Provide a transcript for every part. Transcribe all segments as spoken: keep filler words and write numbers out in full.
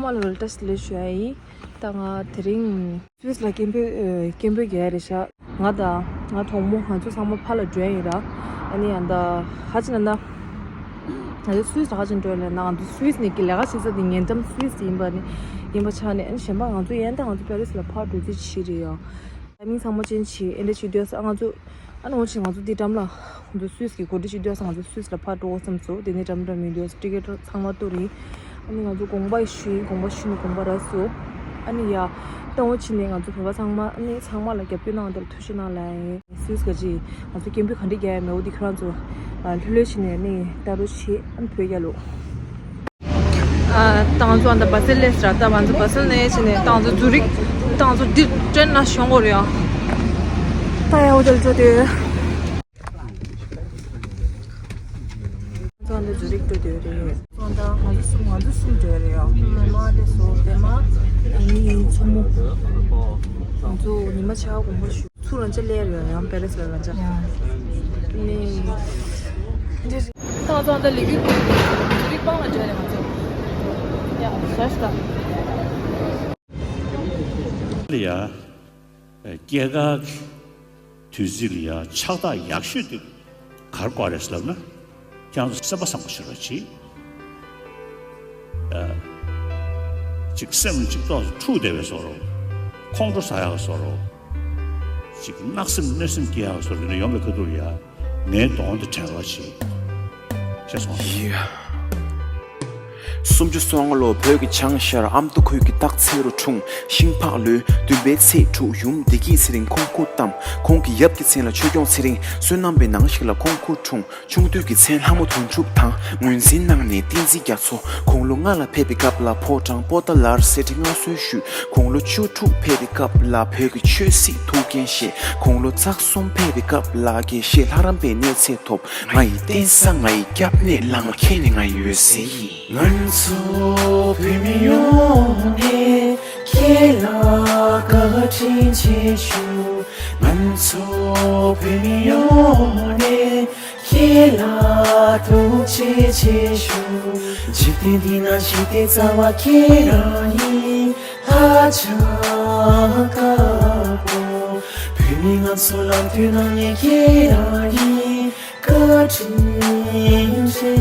ཨ་ལོ་ལ་བཀྲ་ཤིས་བདེ་ལེགས་ཞུ་ཡ་ཡིན། ད་ང་དེ་རིང་སུད་སི་ལ་སྐད་འབོད་ཨ་སྐད་འབོད་རྒྱག་ཡ་རེད་ཤག་ང་དང་ང་གྲོགས་མོ་ང་ཚོ་ཚང་མ་ཕར་ལ་འགྲོ་ཡ་ཡིན་ར། ཨ་ནི་ཡང་ད་ཧ་ཅང་ན་ད་ང་ཚོ་སུད་སི་ལ་ཧ་ཅང་འགྲོ་ཡ་ལ་ན། ང་ཚོ་སུད་སི་ནས་ཀྱི་ལས་ཀ་བྱེད་ས་དེ་ཉེ་འགྲམ་སུད་སི་ཡིན་པ་ནི་ཡིན་པ་ཆགས་ནས། ཨ་ནི་གཞན་པ་ང་ཚོ་ཡན་ད་ང་ཚོ་པེ་རི་སི་ལ་ཕར་འགྲོ་རྩིས་བྱེད་རེད་ཡ། ཊའི་མིང་ཚང་མ་ཅན་བྱེད་ཨེ་འདྲ་བྱེད་དུས་ཨ་ང་ཚོ་ཨ་ནི་འོ་ཆེ་ང་ཚོ་འདི་འགྲམ་ལ་ང་ཚོ་སུད་སི་གི་གོ་སྒྲིག་བྱེད་དུས་ཨ་ང་ཚོ་སུད་སི་ལ་ཕར་འགྲོ་དགོས་བསམ་སོང་། དེ་ནས་འགྲམ་འགྲམ་ཡིན་དུས་ཊི་ཀེ་ཊི་ཚང་མ་གཏུབ་རེད། ཨ་ནི་ང་ཚོ་དགོངས་པ་ཞུ་ཡིན། དགོངས་པ་ཞུ་ནས་དགོངས་པ་རག་སོང་། ཨ་ནི་ཡ་ད་འོ་ཆེ་ནས་ང་ཚོ་བོད་པ་ཚང་མ་ཨ་ནི་ཚང་མ་ལ་རྒྱབ་སྐྱོར་གནང་དེར་ཐུགས་རྗེ་གནང་ལ་ཡིན། སུད་སི་ག་ཅི་ང་ཚོ་སྐད་འབོད་ག་འདྲ་རྒྱག་ཡ་མེད་འོ་འདི་ཁྱོད་རང་ཚོ་ལྷོད་ལྷོད་བྱས་ནས་ཨ་ནི་ལྟ་རོགས་བྱེད། ཨ་ནི་བོད་རྒྱལ་ལོ། ཨ་ཏང་ཚོ་ཨ་ད་བ་སེ་ལེས་ར་ད་བ་ཚོ་བ་སེ་ནས་ཕྱིན་ནས་ཏང་ཚོ་ཛུ་རིག་ཏང་ཚོ་འདིར་ཏྲེན་ན་ཤོང་གོ་རེད་ཨ། ད་ཡ་འོ་དེ་ཚོ་དེ། ཏང་ཚོ་ཛུ་རིག་འགྲོ་དེ་རེད། ཏང་ད་ང་ཚོ་གསུམ་ང་ཚོ་གསུམ་འགྲོ་རེད་ཨ། མ་མ་དེ་སོ་དེ་མ་ཨ་ནི་ཚོ་མོ་ང་ཚོ་ཉི་མ་ཆ་དགོངས་པ་ཞུ། ཚུར་རང་ཅག་སླེབས་ཡོད་ཡང་པེ་རེ་སི་ལ་རང་ཅག་ཡང་། ནི། ཏང་ཚོ་ད་ལས་འགུལ་སྤེལ་ཏེ་རིག་པང་ལ་འབྲེལ་ནས་ང་ཚོ། ཡང་ཤ་ཤ་ད། ལ་ཡ། སྐྱེས་སྐར་གྱི་དུས་ཚིགས་ལ་ཡ་ཕྱག་རྟགས་ཡག་ཤོས་དེ་ག་རེ་དགོས་རེད་ལབ་ན། ཁྱེད་ཚོ་སེམས་པ་བཟང་པོ་བྱེད་རོགས་གྱིས། ཨ། ཅིག་སེམས་ཅིག་ཏོག་ཙམ་འཁྲུག་བསྡད་པའི་བཟོ་འདྲ། ཁོང་ཁྲོ་ཟ་ཡག་བཟོ་འདྲ། ཅིག་གནག་སེམས་གནོད་སེམས་སྐྱེ་ཡག་བཟོ་འདྲ་ཡོང་བའི་ཁ་ཐུག་ཡ། ངའི་གདོང་དེ་དྲན་རོགས་གྱིས། ཤེས་སོང་། ཡ། སུམ་ཅུ་སོ་ལྔ་ལོ་བོད་ཀྱི་བྱང་ཤར་ཨ་མདོ་ཁུལ་གྱི་སྟག་འཚེར་རུ་འཁྲུངས། ཤིང་ཕག་ལོའི་བདུན་པའི་ཚེས་དྲུག་ཡུམ་བདེ་སྐྱིད་ཚེ་རིང་ཁོང་སྐུ་བལྟམས། ཁོང་གི་ཡབ་ཀྱི་མཚན་ལ་ཆོས་སྐྱོང་ཚེ་རིང་བསོད་ནམས་པའི་ནང་ཞིག་ལ་ཁོང་སྐུ་འཁྲུངས། ཆུང་དུས་ཀྱི་མཚན་ལྷ་མོ་དོན་གྲུབ་དང་ངོས་འཛིན་གནང་ནས་བསྟན་འཛིན་རྒྱ་མཚོ། དགུང་ལོ་ལྔ་ལ་ཕེབས་པའི་སྐབས་ལ་ཕོ་བྲང་པོ་ཏཱ་ལར་གསེར་ཁྲི་མངའ་གསོལ་ཞུས། དགུང་ལོ་བཅུ་དྲུག་ཕེབས་པའི་སྐབས་ལ་བོད་ཀྱི་ཆོས་སྲིད་ཐུགས་འགན་བཞེས། དགུང་ལོ་རྩ་གསུམ་ཕེབས་པའི་སྐབས་ལ་དགེ་བཤེས་ལྷ་རམས་པའི་གནས་ཚད་ཐོབ། ང་ཡི་བསྟན་ས་ང་ཡི་སྐྱབས་གནས་བླ་མ་ཁྱེད་ནི་ང་ཡི་འོད་ཟེར་ཡིན། ང་ཚོ་བོད་མི་ཡོངས་ནས་ཁྱེད་ལ་བཀའ་དྲིན་ཆེ་ཞུ། ང་ཚོ་བོད་མི་ཡོངས་ནས་ཁྱེད་ལ་ཐུགས་རྗེ་ཆེ་ཞུ། འཇིག་རྟེན་འདི་ན་ཞི་བདེ་རྩ་བ་ཁྱེད་རང་ཡིན། ཧ་ཅང་དཀར་པོ། བོད་མི་ང་ཚོ་ལམ་སྟོན་གནང་མཁན་ཁྱེད་རང་ཡིན། བཀའ་དྲིན་ཆེ།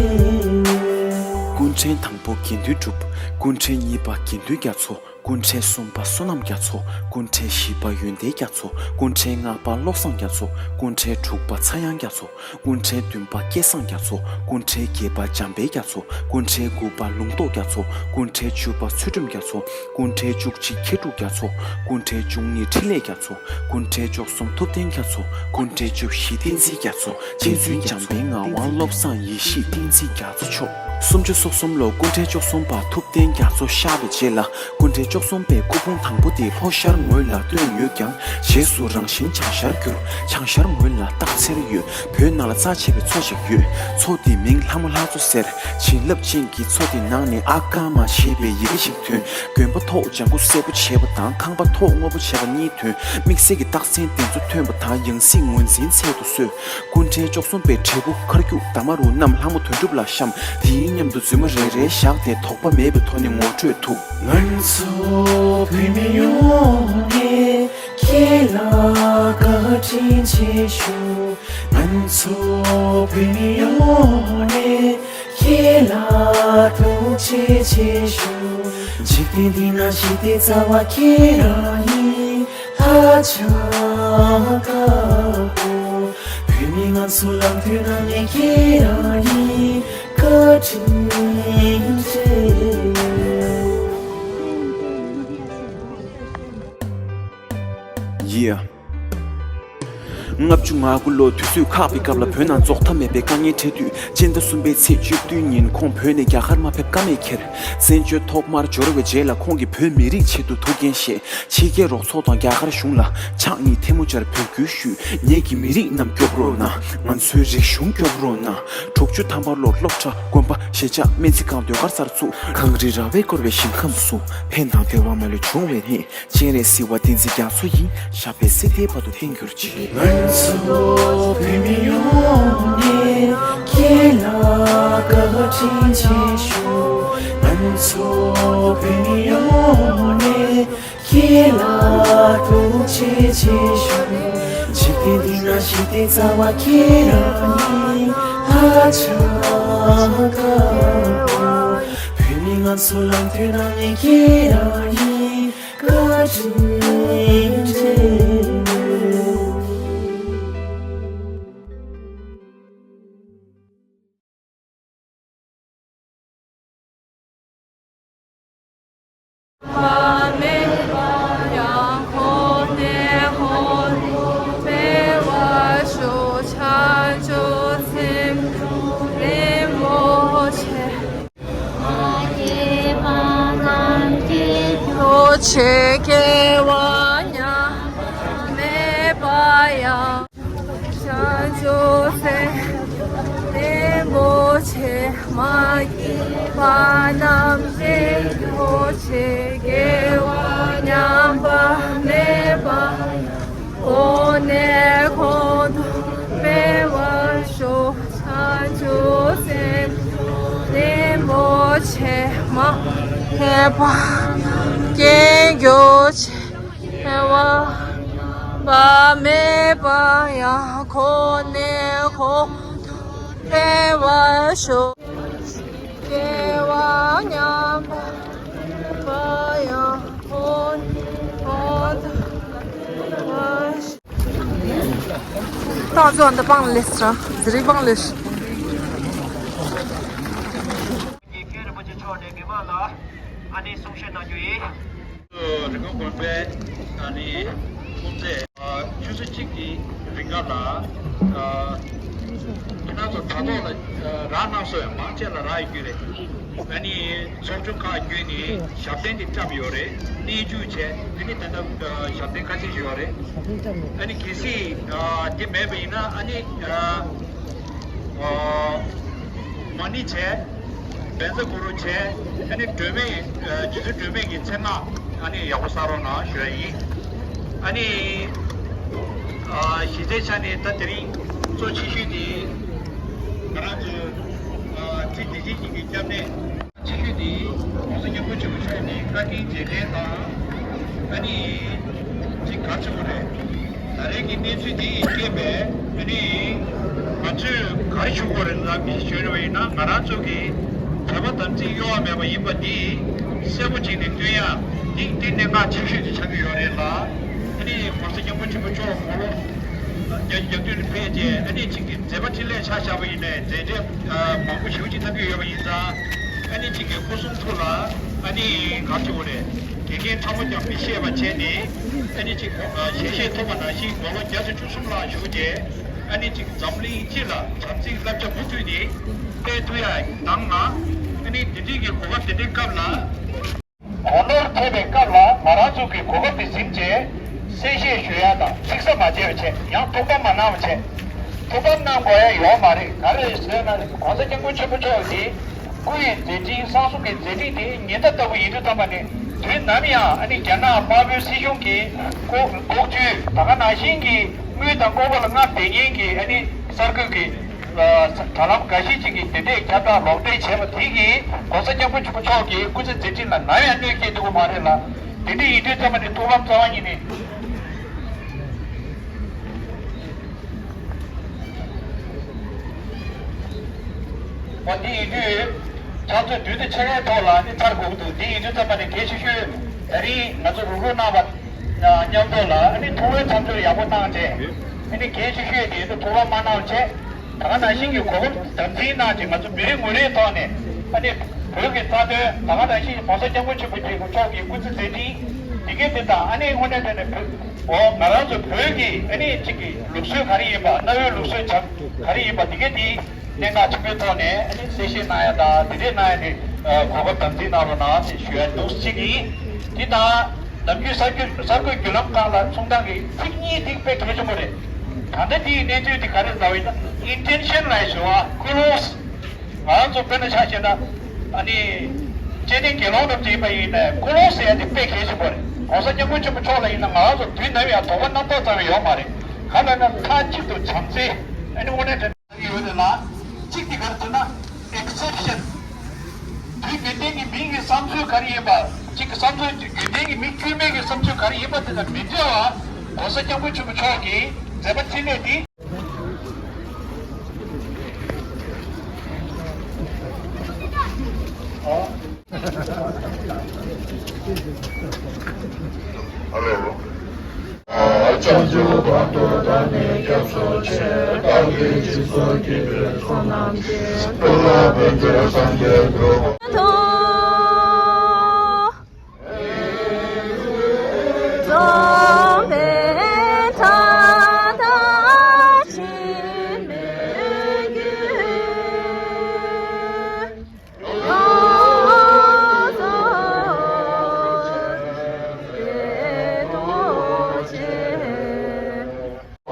སྐུ་ཕྲེང་དང་པོ་དགེ་འདུན་གྲུབ། སྐུ་ཕྲེང་གཉིས་པ་དགེ་འདུན་རྒྱ་མཚོ། སྐུ་ཕྲེང་གསུམ་པ་བསོད་ནམས་རྒྱ་མཚོ། སྐུ་ཕྲེང་བཞི་པ་ཡོན་ཏན་རྒྱ་མཚོ། སྐུ་ཕྲེང་ལྔ་པ་བློ་བཟང་རྒྱ་མཚོ། སྐུ་ཕྲེང་དྲུག་པ་ཚངས་དབྱངས་རྒྱ་མཚོ། སྐུ་ཕྲེང་བདུན་པ་སྐལ་བཟང་རྒྱ་མཚོ། སྐུ་ཕྲེང་བརྒྱད་པ་འཇམ་དཔལ་རྒྱ་མཚོ། སྐུ་ཕྲེང་དགུ་པ་ལུང་རྟོགས་རྒྱ་མཚོ། སྐུ་ཕྲེང་བཅུ་པ་ཚུལ་ཁྲིམས་རྒྱ་མཚོ། སྐུ་ཕྲེང་བཅུ་གཅིག་མཁས་གྲུབ་རྒྱ་མཚོ། སྐུ་ཕྲེང་བཅུ་གཉིས་འཕྲིན་ལས་རྒྱ་མཚོ། སྐུ་ཕྲེང་བཅུ་གསུམ་ཐུབ་བསྟན་རྒྱ་མཚོ། སྐུ་ཕྲེང་བཅུ་བཞི་བསྟན་འཛིན་རྒྱ་མཚོ། རྗེ་བཙུན་འཇམ་དཔལ་ངག་དབང་བློ་བཟང་ཡེ་ཤེས་བསྟན་འཛིན་རྒྱ་མཚོ་མཆོག་སུམ་ཅུ་སོ་གསུམ་ལོ་སྐུ་ཕྲེང་བཅུ་གསུམ་པ་ཐུབ་བསྟན་རྒྱ་མཚོ་གཤེགས་པའི་རྗེས་ལ། སྐུ་ཕྲེང་བཅུ་གསུམ་པའི་སྐུ་ཕུང་དང་པོ་དེ་ལྷོ་ཤར་ངོས་ལ་བཏོན་ཡོད་ཀྱང་། རྗེས་སུ་རང་བཞིན་བྱང་ཤར་གྱུར། བྱང་ཤར་ངོས་ལ་སྟག་འཚེར་ཡོད། བོད་ནང་ལ་རྩ་ཆེ་བའི་མཚོ་ཞིག་ཡོད། མཚོ་དེའི་མིང་ལྷ་མོ་ལྷ་མཚོ་ཟེར། བྱིན་རླབས་ཅན་གྱི་མཚོ་དེའི་ནང་ནས་ཨ་ཀ་མ་ཞེས་པའི་ཡི་གེ་ཞིག་ཐོན། དགོན་པ་ཐོག་ལྗང་གུ་སེར་པོ་བྱས་པ་དང་ཁང་པ་ཐོག་སྔོ་པོ་བྱས་པ་གཉིས་ཐོན། དམིགས་བསལ་གྱི་རྟགས་མཚན་དེ་ཚོ་ཐོན་པ་དང་ཡང་སྲིད་ངོས་འཛིན་ཚད་དུ་གསོལ། སྐུ་ཕྲེང་བཅུ་གསུམ་པའི་བྲིས་སྐུ་ཁར་རྒྱུག་དར་མ་རུ་བསྣམས་ལྷ་མོ་དོན་གྲུབ་ལ་བཤམས། དེའི་མཉམ་དུ་རྫུན་མ་རེ་རེ་བཞག་སྟེ་དོགས་པ་མེད་པའི་ཐོག་ནས་ངོ་སྤྲོད་ཐུབ། ང་ཚོ་བོད་མི་ཡོངས་ནས་ཁྱེད་ལ་བཀའ་དྲིན་ཆེ་ཞུ། ང་ཚོ་བོད་མི་ཡོངས་ནས་ཁྱེད་ལ་ཐུགས་རྗེ་ཆེ་ཞུ། འཇིག་རྟེན་འདི་ན་ཞི་བདེ་རྩ་བ་ཁྱེད་རང་ཡིན། ཧ་ཅང་དཀར་པོ། བོད་མི་ང་ཚོ་ལམ་སྟོན་གནང་མཁན་ཁྱེད་རང་ཡིན། བཀའ་དྲིན་ཆེ། ཡེ། ལྔ་བཅུ་ང་དགུ་ལོ་དུས་ཚོད་ཁག་པའི་སྐབས་ལ་བོད་ནང་རྫོགས་མཐའ་མེད་པའི་དཀའ་ངལ་འཕྲད་དུས། སྤྱི་ཟླ་གསུམ་པའི་ཚེས་བཅུ་བདུན་ཉིན་ཁོང་བོད་ནས་རྒྱ་གར་མ་ཕེབས་ཀ་མེད་ཁྱེར། བཙན་བྱོལ་ཐོག་མར་འབྱོར་བའི་རྗེས་ལ་ཁོང་གིས་བོད་མི་རིགས་ཆེད་དུ་ཐུགས་འགན་བཞེས། ཕྱི་རྒྱལ་རོགས་ཚོགས་དང་རྒྱ་གར་གཞུང་ལ་ཕྱག་གཉིས་ཐལ་མོ་སྦྱར་འབོད་སྐུལ་ཞུས། ངེད་ཀྱི་མི་རིགས་རྣམས་སྐྱོབ་རོགས་གནང་། ང་ཚོའི་རིག་གཞུང་སྐྱོབ་རོགས་གནང་། དྲུག་ཅུ་ཐམ་པ་ལོར་སློབ་གྲྭ། དགོན་པ། གཞིས་ཆགས། སྨན་རྩིས་ཁང་། ཟློས་གར་གསར་འཛུགས། གངས་རི་ར་བས་བསྐོར་བའི་ཞིང་ཁམས་སུ། ཕན་དང་བདེ་བ་མ་ལུས་འབྱུང་བའི་གནས། སྤྱན་རས་གཟིགས་དབང་བསྟན་འཛིན་རྒྱ་མཚོ་ཡི། ཞབས་པད་སྲིད་མཐའི་བར་དུ་བརྟན་གྱུར་ཅིག་ང་ཚོ་བོད་མི་ཡོངས་ནས་ཁྱེད་ལ་བཀའ་དྲིན་ཆེ་ཞུ། ང་ ཚོགས་པའི་ངོས་ནས་ཁྱེད་ལ་ཐུགས་རྗེ་ཆེ་ཞུ། འཇིག་རྟེན་འདི་ན་ཞི་བདེའི་རྩ་བ་ཁྱེད་རང་ཡིན། ཧ་ཅང་དགའ་པོ། བོད་མི་ང་ཚོ་ལམ་སྟོན་གནང་མཁན་ཁྱེད་རང་ཡིན། བཀའ་དྲིན་ཆེ། ཆོས་སྐྱེ་བ་ཉམས་པ་མེད་པ་ཡང་། བྱང་ཆུབ་སེམས་རིན་པོ་ཆེ། མ་སྐྱེས་པ་རྣམས་སྐྱེ་གྱུར་ཅིག་སྐྱེ་བ་ཉམས་པ་མེད་པ་ཡང་། གོང་ནས་གོང་དུ་འཕེལ་བར་ཤོག་བྱང་ཆུབ་སེམས་རིན་པོ་ཆེ། མ་སྐྱེས་པ་སྐྱེ་གྱུར་ཅིག་སྐྱེ་བ་ཉམས་པ་མེད་པ་ཡང་། གོང་ནས་གོང་དུ་འཕེལ་བར་ཤོག་སྐྱེ་བ་ཉམས་པ་མེད་པ་ཡང་། གོང་ནས་གོང་དུ་འཕེལ་བར་ཤོག 到这的棒嘞是，这里棒嘞是。 མཁན་རིན་པོ་ཆེ་མཆོག་ནས་མི་མང་ལ་ཨ་ནི་གསུང་བཤད་གནང་རྒྱུ་ཡིན། རི་ཀོན་དགོན་པའི་ཨ་ནི་དཔོན་རིགས་ཆུ་ཚོད་གཅིག་གི་རིང་ག་ལ་ཁྱེད་རང་ཚོ་དྲ་ཐོག་ལ་རག་གནང་སོང་ཡང་མང་ཆེ་ལ་རག་ཡོད་རྒྱུ་རེད། ཨ་ནི་ཚོགས་ཆུང་ཁག་བརྒྱུད་ནས་ཞབས་བརྟན་དེ་བཀྲམ་ཡོད་རེད། གནས་འཇུག་བྱས་ཨ་ནི་ད་ལྟ་ཞབས་བརྟན་ཁ་ཤས་ཡོད་རེད། ཨ་ནི་གལ་སྲིད་དེ་མེད་པ་ཡིན་ན་ཨ་ནི། མ་ཎི་བྱས། བཛྲ་གུ་རུ་བྱས། ཨ་ནི་སྒྲོལ་མའི་རྗེ་བཙུན་སྒྲོལ་མའི་གི་མཚན་སྔགས་ཨ་ནི་ཡག་པོ་བསགས་རོགས་གནང་ཞུ་ཡ་ཡིན། ཨ་ནི་གཞི་རྩའི་ཆ་ནས་ད་དེ་རིང་གཙོ་ཆེ་ཤོས་དེ་ང་རང་ཚོ་ཚེ་འདི་ཕྱི་གཉིས་ཀྱི་སྐྱབས་གནས། ཆེ་ཤོས་དེ་༸གོང་ས་༸སྐྱབས་མགོན་ཆེན་པོ་མཆོག་ནས་བཀའ་དྲིན་རྗེས་དྲན་དང་། ཨ་ནི་ཅིག་ག་རེ་ཞུ་དགོས་རེད། ད་རེས་ཀྱི་གནས་ཚུལ་འདི་ཡི་རྐྱེན་པས་ཨ་ནི་ང་ཚོས་ག་རེ་ཞུ་དགོས་རེད་ལབ་ཀྱི་ཞུས་པ་ཡིན་ན། ང་རང་ཚོ་གི་བོད་པ་དམ་ཚིག་གཡོ་བ་མེད་པ་ཡིན་པ་འདི་གསལ་པོ་བྱས་ནས་སྟོན་ཡ་འདི་འདི་གནད་འགག་ཆེ་ཤོས་དེ་ཆགས་ཀྱི་ཡོད་རེད་ལ། ཨ་ནི་༸གོང་ས་༸སྐྱབས་མགོན་ཆེན་པོ་མཆོག་དགུང་ལོ་བརྒྱ་བརྒྱད་ཅུ་ཕེབས་རྗེས་ཨ་ནི་ཅིག་གི་མཛད་པ་འཕྲིན་ལས་ཆ་བཞག་པ་ཡིན་ནའི་མཛད་འཕྲིན་མང་པོ་ཞེ་པོ་ཅིག་བཏང་གི་ཡོད་པ་ཡིན་ཙང་། ཨ་ནི་ཅིག་གི་སྐུ་གསུང་ཐུགས་ལ་ཨ་ནི་ག་རེ་ཞུ་དགོས་རེད། དགེ་རྒན་ཕྲ་མོ་ཀྱང་མི་ཤེས་པ་བྱས་ནས་ཨ་ནི་ཅིག་ཞལ་བཞེས་ཐོབ་པ་ནང་བཞིན་དགུང་ལོ་བརྒྱད་ཅུ་གྱ་གསུམ་ལ་བཞུགས་རྗེས་ཨ་ནི་ཅིག་འཛམ་གླིང་སྤྱི་ལ་བྱམས་བརྩེའི་བསླབ་བྱ་མུ་མཐུད་ནས་སྤེལ་ཐུབ་ཡ་དང་ལ། ཨ་ནི་དེ་འདྲའི་གི་གོ་སྐབས་དེ་འདྲའི་སྐབས་ལ། གོ་ནོར་ཐེབས་པའི་སྐབས་ལ་ང་རང་ཚོ་གི་གོ་སྐབས་དེ་ཟིན་རྗེས་གསལ་བཤད་ཞུ་ཡ་དང་ཚིག་གསོག་མ་བྱས་པ་བྱས། ཡང་ཐུགས་ཕམ་མ་གནང་བ་བྱས། ཐུགས་ཕམ་གནང་དགོས་ཡ་ཡོད་མ་རེད། ག་རེ་ཟེར་ན་༸གོང་ས་༸སྐྱབས་མགོན་ཆེན་པོ་མཆོག་གི་སྐུ་ཡི་མཛད་འཕྲིན་གསང་གསུམ་གྱི་མཛད་འཕྲིན་དེ་ཉི་ཟླ་ལྟ་བུ་ཡིན་དུས་ཙམ་པ་ནས་དུས་ནམ་ཡང་ཨ་ནི་རྒྱ་ནག་དམར་པོའི་སྲིད་གཞུང་གི་ལྐོག་ལྐོག་ཇུས་ད་ག་ནང་བཞིན་གྱི་དངུལ་དང་ལྐོག་པ་ལ་རྔམ་སྟེར་མཁན་གྱི་ཨ་ནི་གསར་འགོད་ཀྱི་དྲ་ལམ་འགའ་ཤས་ཅིག་གིས་དེ་འདྲའི་ཁྱབ་བསྒྲགས་ལོག་འགྲེལ་བྱས་པ་དེ་གིས་༸གོང་ས་༸སྐྱབས་མགོན་ཆེན་པོ་མཆོག་གི་སྐུ་ཚེ་མཛད་འཕྲིན་ལ་ནམ་ཡང་གནོད་སྐྱེལ་ཐུབ་ཀྱི་མ་རེད་ལ། དེ་འདྲ་ཡིན་དུས་ཙམ་པ་ནས་ཐུགས་ཕམ་རྩ་བ་ཉིད་ནས། འོ་འདི་ཡིན་དུས་ཕྱག་ཚོད་བདུན་དང་ཕྱེད་ཀའི་ཐོག་ལ་ནི་ཚར་དགོས་ཀྱི་འདུག་འདི་ཡིན་དུས་ཙམ་པ་ནས་གལ་ཆེ་ཤོས་ད་རིང་ང་ཚོ་རུབ་རུབ་གནང་བ་མཉམ་དུ་ལ་ཨ་ནི་ཐུགས་ཕན་མཚམས་སྦྱོར་ཡག་པོ་གནང་བྱས། ཨ་ནི་གལ་ཆེ་ཤོས་དེ་ཡིན་དུས་ཐུགས་ཕམ་མ་གནང་བྱས། ད་ག་ནང་བཞིན་གྱི་གོ་སྐབས་དམ་འཛིན་གནང་བྱས་ང་ཚོ་མི་རེ་ངོ་རེའི་ཐོག་ནས་ཨ་ནི་བོད་ཀྱི་རྩ་དོན་ད་ག་ནང་བཞིན་༸གོང་ས་༸སྐྱབས་མགོན་ཆེན་པོ་མཆོག་གི་སྐུ་ཚེ་མཛད་འཕྲིན་འདི་གའི་དེ་དང་ཨ་ནི་དངོས་གནས་དྲང་གནས་བོད་འོ་ང་རང་ཚོ་བོད་ཀྱི་ཨ་ནི་གཅིག་གི་ལུགས་སྲོལ་ག་རེ་ཡིན་པ། གནའ་བོའི་ལུགས་སྲོལ་ག་རེ་ཡིན་པ་འདི་གའི་དེ་གནད་འགག་ཆེན་པོའི་ཐོག་ནས་ཨ་ནི་གསལ་བཤད་གནང་ཡ་དང་དེ་འདྲའི་གནང་ཡ་དེ་གོ་སྐབས་དམ་འཛིན་གནང་རོགས་གནང་ཞེས་ཞུ་ཡ་འདུག་གཅིག་ཡིན། དེ་དང་ནམ་རྒྱུན་གསར་འགྱུར་གསར་འགོད་བརྒྱུད་ལམ་ཁག་ལ་གསུང་སྟངས་ཀྱི་ཚིག་གཉིས་དེ་དཔེ་གལ་ཆེན་པོ་རེད། ད་ལྟ་དེའི་གནས་ཚུལ་དེ་ག་རེ་ལབ་ཡིན་ན་ཨིན་ཊེན་ཤན་ལབ་ཡ་ཞུ་བ་ཀུན་སློང་། ང་རང་ཚོ་དཔེར་ན་ཆ་བཞག་ན་ཨ་ནི་སྐྱེ་ལྡན་དགེ་སློང་རྣམས་ཀྱིས་པ་ཡིན་ནའི་ཀུན་སློང་ཟེར་ཡ་དེ་དཔེ་གལ་ཆེན་པོ་རེད། ༸གོང་ས་༸སྐྱབས་མགོན་ཆེན་པོ་མཆོག་ལ་ཡིན་ན་ང་རང་ཚོ་དུས་ནམ་ཡང་དོགས་པ་རྣམ་རྟོག་ཙམ་ཡང་ཡོད་མ་རེད། ག་ལབ་ན་མཐའ་གཅིག་ཏུ་བྱམས་བརྩེ་ཨ་ནི་དངོས་གནས་དྲང་གནས་ཡོད་རེད་ལ། གཅིག་དེ་ག་རེ་ཟེར་ན་ཨེག་སེབ་ཤན། དེ་དགེ་ལྡན་གྱི་མི་གི་བསམ་ཚུལ་ག་རེ་ཡིན་པ། གཅིག་གི་བསམ་ཚུལ་དེ་དགེ་ལྡན་གྱི་མི་དཀྱུས་མའི་གི་བསམ་ཚུལ་ག་རེ་ཡིན་པ་དེ་དང་མི་འབྲེལ་བར་༸གོང་ས་༸སྐྱབས་མགོན་ཆེན་པོ་མཆོག་གིས་མཛད་པ་འཕྲིན་ལས་འདི། ཨ་ལོ། བྱང་ཆུབ་བར་དུ་བདག་ནི་སྐྱབས་སུ་མཆི། བདག་གིས་སྦྱིན་སོགས་བགྱིས་པའི་ཚོགས་རྣམས་ཀྱིས། ཀུན་ལ་ཕན་ཕྱིར་སངས་རྒྱས་འགྲུབ། རྫོགས་པའི་མཐའ་དག་ཕྱིར་མི་འགྱུར།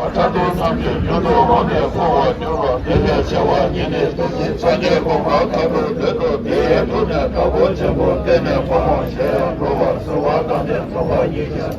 མཐར་ཐུག་ཐམས་ཅད་རྒྱུ་དུ་འོང་ནས་འཁོར་བར་འགྱུར་བ། དེ་ལས་ཆེ་བ་ཉིད་ནི་སྟོབས་ཀྱིས་སངས་རྒྱས་གོ་འཕང་མཐར་ཐུག་བདེ་འགྲོ་དེའི་མཐུ་ནི་དྭགས་པོ་ཆེན་པོ་བསྟེན་ནས་ཕོ་མོ་གཞན་ཡང་འགྲོ་བ་བསུ་བ་དང་ལྡན་ཐོབ་པ་ཉིད་ཀྱང་།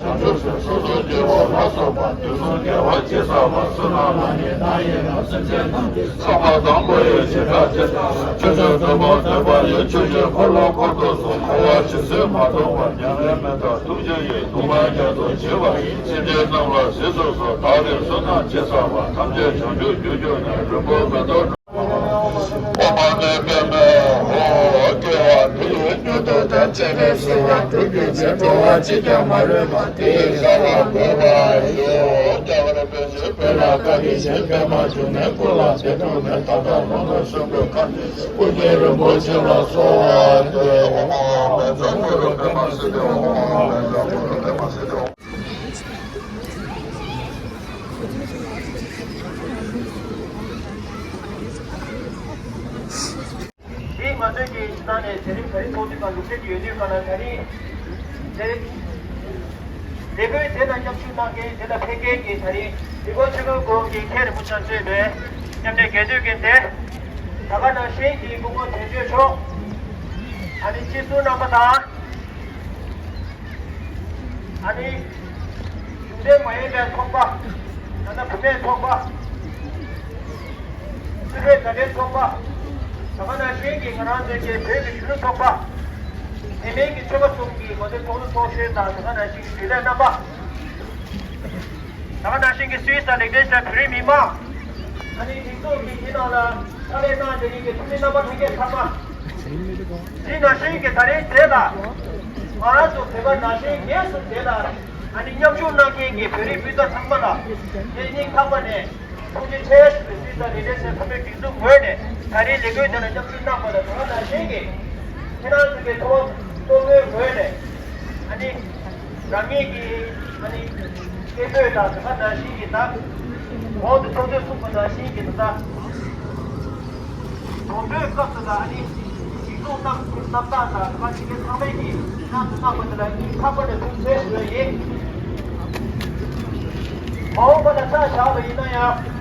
བྱང་ཆུབ་སེམས་སོ་སོར་རྒྱལ་བ་ལ་སོགས་པ་དུས་གསུམ་རྒྱལ་བ་ཇི་ལྟ་བ་བསོད་ནམས་ལ་ནི་བདག་ཡི་རང་སེམས་ཅན་རྣམས་ཀྱི་བསམ་པ་དང་པོ་ཡི་བྱེ་བྲག་ཅན། ཆོས་ཀྱི་རྫོགས་པ་བདེན་པ་ཡི་ཆོས་ཀྱི་འཁོར་ལོ་བསྐོར་དུ་གསུངས། འཁོར་བ་ཇི་སྲིད་མ་སྟོངས་པ་མྱ་ངན་མི་འདའ་ཐུགས་རྗེ་ཡིས་སྟོང་པ་རྒྱ་མཚོ་བྱེ་བ་ཡི་སེམས་ཅན་རྣམས་ལ་གཟིགས་སུ་གསོལ། བདག་གིས་བསོད་ནམས་ཅི་བསགས་པ་ཐམས་ཅད་བྱང་ཆུབ་རྒྱུར་གྱུར་ནས་རིང་པོར་མི་ཐོགས། ཨོཾ་མ་ཎི་པདྨེ་ཧཱུྃ། དགེ་བ་འདི་ཡིས་མྱུར་དུ་བདག་སྤྱན་རས་གཟིགས་པ་འགྲུབ་གྱུར་ཅིག་འགྲོ་བ་གཅིག་ཀྱང་མ་ལུས་པ། དེ་ཡི་བསགས་པ་བསྐུལ་བ་ཡིས། རྒྱ་གར་པཎ་ཆེན་བོད་ལ་བཀའ་དྲིན་ཆེན་པདྨ་འབྱུང་གནས་སྐུ་ལ་བདེ་སྟོང་མེད། ད་ལྟ་ལྷོ་ནུབ་སུམ་བརྒྱ་ཁམས་སྐུ་མཁྱེན་རིན་པོ་ཆེ་ལ་གསོལ་བ་འདེབས། ཨོཾ་ཨཱཿཧཱུྃ་བཛྲ་གུ་རུ་པདྨ་སིདྡྷི་ཧཱུྃ། ཨོཾ་ཨཱཿཧཱུྃ་བཛྲ་གུ་རུ་པདྨ་སིདྡྷི་ཧཱུྃ། དེས་ང་ཚོའི་གི་ནང་ནས་དེ་རིང་ག་རེ་ཚོགས་འདུ་དང་ལུགས་སྲོལ་གྱི་ཡོད་དུས་ག་ལ་ད་རིང་དེ་ལས་འགུལ་དེ་ལ་མཉམ་ཞུགས་གནང་མཁན་དེ་ལ་ཕེབས་མཁན་གྱི་ད་རིང་ལས་འགུལ་ཆེན་མོའི་སྐོར་གྱི་མཁན་རིན་པོ་ཆེ་གཙོས་པའི་མཉམ་འབྲེལ་དགེ་འདུན་གྱི་སྡེ། ད་ག་ནང་བཞིན་གྱི་སྐུ་ངོ་དོན་གཅོད་མཆོག་ཨ་ནི་སྤྱི་ཟུར་རྣམ་པ་དང་། ཨ་ནི། གཞུང་འབྲེལ་མ་ཡིན་པའི་ཚོགས་པ། ད་ལྟ་བུད་མེད་ཚོགས་པ། སུད་བོད་དགའ་ལྡན་ཚོགས་པ། ད་ག་ནང་བཞིན་གྱི་ང་རང་ཚོའི་གི་བོད་ཀྱི་གཞོན་ནུ་ཚོགས་པ། དེ་མིན་གྱི་ཆོལ་ཁ་གསུམ་གྱི་ང་ཚོའི་ཚོགས་གཙོ་ཚོགས་གཞོན་དང་ད་ག་ནང་བཞིན་གྱི་དྲུང་ལས་རྣམ་པ། ད་ག་ནང་བཞིན་གྱི་སུད་སི་དང་ལིག་ཏེན་སི་ཊེན་བོད་རིགས་མི་མང་། ཨ་ནི་སྒྲིག་འཛུགས་ཀྱི་དེ་ནང་ལ་ཕྱག་ལས་གནང་བསྡད་མཁན་གྱི་འཐུས་མི་རྣམ་པ་ལྷན་རྒྱས་ཚང་མ། དེ་ནང་བཞིན་གྱི་ད་རེས་དེ་ལ་ང་རང་ཚོ་བོད་པ་ནང་བཞིན་ངེས་སུ་དེ་ལ་ཨ་ནི་མཉམ་ཞུགས་གནང་མཁན་གྱི་བོད་རིགས་སྤུན་ཟླ་ཚང་མ་ལ་ངས་སྙིང་ཐག་པ་ནས་ཐུགས་རྗེ་ཆེ་ཞུ་བའི་སུད་སི་དང་ལིག་ཏེན་སི་ཊེན་བོད་མིའི་སྒྲིག་འཛུགས་ངོས་ནས་ད་རེས་ལས་འགུལ་དེ་ལ་མཉམ་ཞུགས་གནང་བ་ལ་དེ་ག་ནང་བཞིན་གྱི་ཁྱེད་རང་ཚོ་གི་ཐུགས་སྤྲོ་པོའི་ངོས་ནས་ཨ་ནི། རང་ཉིད་ཀྱི་ཨ་ནི་སྐད་འབོད་དང་དེ་ག་ནང་བཞིན་གྱི་ད་གོང་དུ་ཚོགས་གཙོས་གསུངས་པ་ནང་བཞིན་གྱི་ད་ལྟ་གྲོས་མོལ་སྐབས་སུ་ད་ཨ་ནི་སྒྲིག་འཛུགས་རྣམ་རྣམ་གྲངས་དང་དེ་ག་ཅིག་གི་ཚང་མས་ཀྱི་རྣམ་དུ་བཏང་བ་དེ་ལ་སྙིང་ཐག་པ་ནས་ཐུགས་རྗེ་ཆེ་ཞུ་ཡ་ཡིན། མ་འོངས་པ་ལ་ཆ་བཞག་པ་ཡིན་ན་ཡང་།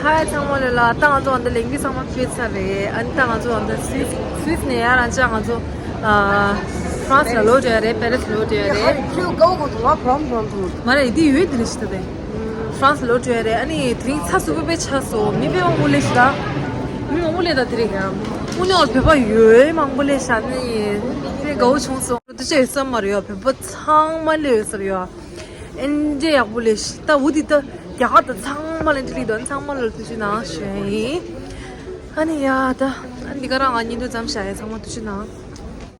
ཧའི་ཚང་མ་ལོས་ལ། ད་ང་ཚོ་འདི་ལས་འགུལ་ཚང་མ་ཕྱིན་ཚར་རེད། ཨ་ནི་ད་ང་ཚོ་འདི་སུད་སི་སུད་སི་ནས་ཡར་རང་ཅག་ང་ཚོ་ཨ་ཧྥ་རན་སི་ལ་ལོག་འགྲོ་ཡ་རེད། པེ་རི་སི་ལ་ལོག་འགྲོ་ཡ་རེད། མ་རེད། འདི་ཡུལ་འདི་ལ་ཞིག་ད་དེ་ཧྥ་རན་སི་ལ་ལོག་འགྲོ་ཡ་རེད། ཨ་ནི་དེ་རིང་ཚ་སུ་པ་པའི་ཆགས་སོང་། མི་དཔེ་མང་པོ་སླེབས་ཤག་མི་མང་པོ་སླེབས་ད་དེ་རིང་ཡང་དངོས་གནས་བོད་པ་ཡོད་མང་པོ་སླེབས་ཤག་ནི་དཔེ་དགའ་བོ་བྱུང་སོང་། དུ་ཆ་ཡོད་ས་མ་རེད་ཡ། བོད་པ་ཚང་མ་སླེབས་ཡོད་ས་རེད་ཡ། ཨེན་ཇེ་ཡག་པོ་ལས་ཤི་ད་འུ་དི་ད་རྒྱ་གར་ད་ཚང་མ་ལ་འདི་ལི་དོན་ཚང་མ་ལ་ཐུགས་རྗེ་གནང་ཞུ་ཡིན། ཨ་ནི་ཡ་ད་ཨ་ནི་འདི་ག་རང་ང་གཉིས་འདུག་ཙམ་བྱ་ཡ། ཚང་མ་ཐུགས་རྗེ་གནང་།